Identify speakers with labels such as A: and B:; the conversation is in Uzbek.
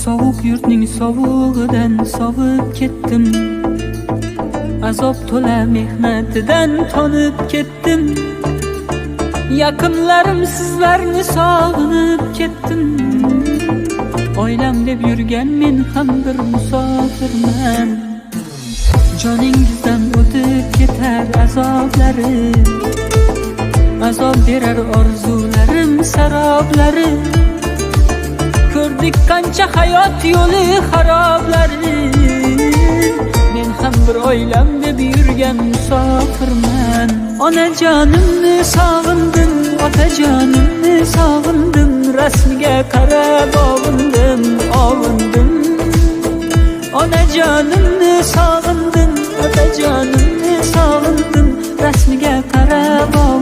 A: Sovuq yurtning sovug'idan sovib ketdim. Azob to'la mehnatidan tonib ketdim. Yaqinlarim, sizlarni sog'inib ketdim. Oilam deb yurgan men ham bir musofirman. Joningizdan o'tib ketar azoblari, azob berar orzularim saroblari. Ko'rdik qancha hayot yo'li xaroblari. Men ham bir oilam deb yurgan musofirman. Onajonimni sog'indim, otajonimni sog'indim. Rasmiga qarab ovundim, ovundim. Onajonimni sog'indim, otajonimni sog'indim. Rasmiga qarab.